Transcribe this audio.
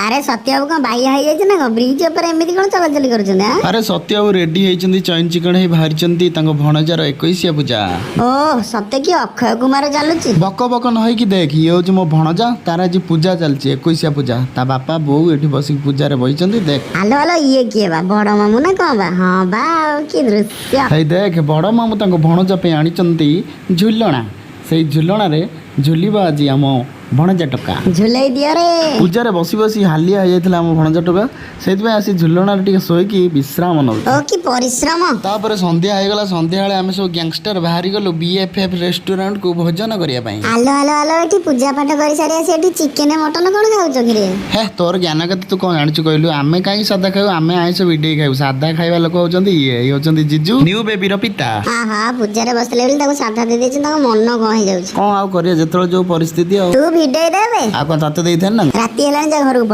ଆରେ ସତ୍ୟବାବୁ କଣ ବାଇଆ ହେଇଯାଇଛି ନା କଣ? ବ୍ରିଜ ଉପରେ ଏମିତି କଣ ଚଲାଚଲି କରୁଛନ୍ତି ଆଁ? ଆରେ ସତ୍ୟବାବୁ ରେଡି ହେଇଛନ୍ତି, ଚଇନ ଚିକଣ ହେଇ ବାହାରିଛନ୍ତି ତାଙ୍କ ଭଣଜାର 21 ପୂଜା। ଓ ସତେ କି ଅକ୍ଷୟ କୁମାର ଚାଲୁଛି। ବକ ବକ ନ ହେଇକି ଦେଖ, ଇଏ ହଉଛି ମୋ ଭଣଜା, ତାର ଆଜି ପୂଜା ଚାଲିଛି, 21 ପୂଜା। ତା ବାପା ବୋଉ ଏଠି ବସିକି ପୂଜାରେ ବଇଛନ୍ତି, ଦେଖ। ଆଲୋ ଆଲୋ, ଇଏ କିଏ ବା? ବଡ ମାମୁଁ ନା କଣ ବା? ହଁ ବା, ଆଉ କି ଦୃଶ୍ୟ! ହେଇ ଦେଖ, ବଡ଼ ମାମୁଁ ତାଙ୍କ ଭଣଜା ପାଇଁ ଆଣିଛନ୍ତି ଝୁଲଣା। ସେଇ ଝୁଲଣାରେ ଝୁଲିବ ଆଜି ଆମ ଭଣଜା ଟୋକା। ଝୁଲେଇ ଦିଅରେ। ପୂଜାରେ ବସି ବସି ହାଲିଆ ହେଇଯାଇଥିଲା ଆମ ଭଣଜା ଟୋକା, ସେଇଥିପାଇଁ ଆସି ଝୁଲଣାରେ ଟିକେ ଶୋଇକି ବିଶ୍ରାମ ନଉଛି। ଓ କି ପରିଶ୍ରମ! ତାପରେ ସନ୍ଧ୍ୟା ହେଇଗଲା। ସନ୍ଧ୍ୟାବେଳେ ଆମେ ସବୁ ଗ୍ୟାଙ୍ଗଷ୍ଟର ବାହାରି ଗଲୁ ବିଏଫଏଫ ରେଷ୍ଟୁରାଣ୍ଟକୁ ଭୋଜନ କରିବା ପାଇଁ। ଆଲୋ ଆଲୋ ଆଲୋ, ଏଠି ପୂଜା ପାଠ କରିସାରି ଆସି ଏଠି ଚିକେନ ମଟନ କଣ ଖାଉଛ କିରେ? ହେ, ତୋର ଜ୍ଞାନ କେତେ? ତୁ କଣ ଜାଣିଛୁ କହିଲୁ? ଆମେ କାହିଁକି ସାଧା ଖାଇବୁ? ଆମେ ଆଇଁଷ ଭିଡେଇ ଖାଇବୁ। ସାଧା ଖାଇବା ଲୋକ ହଉଛନ୍ତି ଇଏ, ଇଏ ହଉଛନ୍ତି ଜିଜୁ, ନ୍ୟୁ ବେବିର ପିତା। ଆହା, ପୂଜାରେ ବସିଲେ ବୋଲି ତାକୁ ସାଧା ଦେଇ ଦେଇଛନ୍ତି, ତାଙ୍କ ମନ କଣ ହେଇଯାଉଛି। କଣ ଆଉ କରିବା, ଯେତେବେଳେ ଯୋଉ ପରିସ୍ଥିତି ଆଉ। ତୁ ଭିଡେଇ ଦେବେ। ଆଉ କଣ ତତେ ଦେଇଥାନ୍ତି ନା? ରାତି ହେଲାଣି, ଯା ଘରକୁ ପଳା।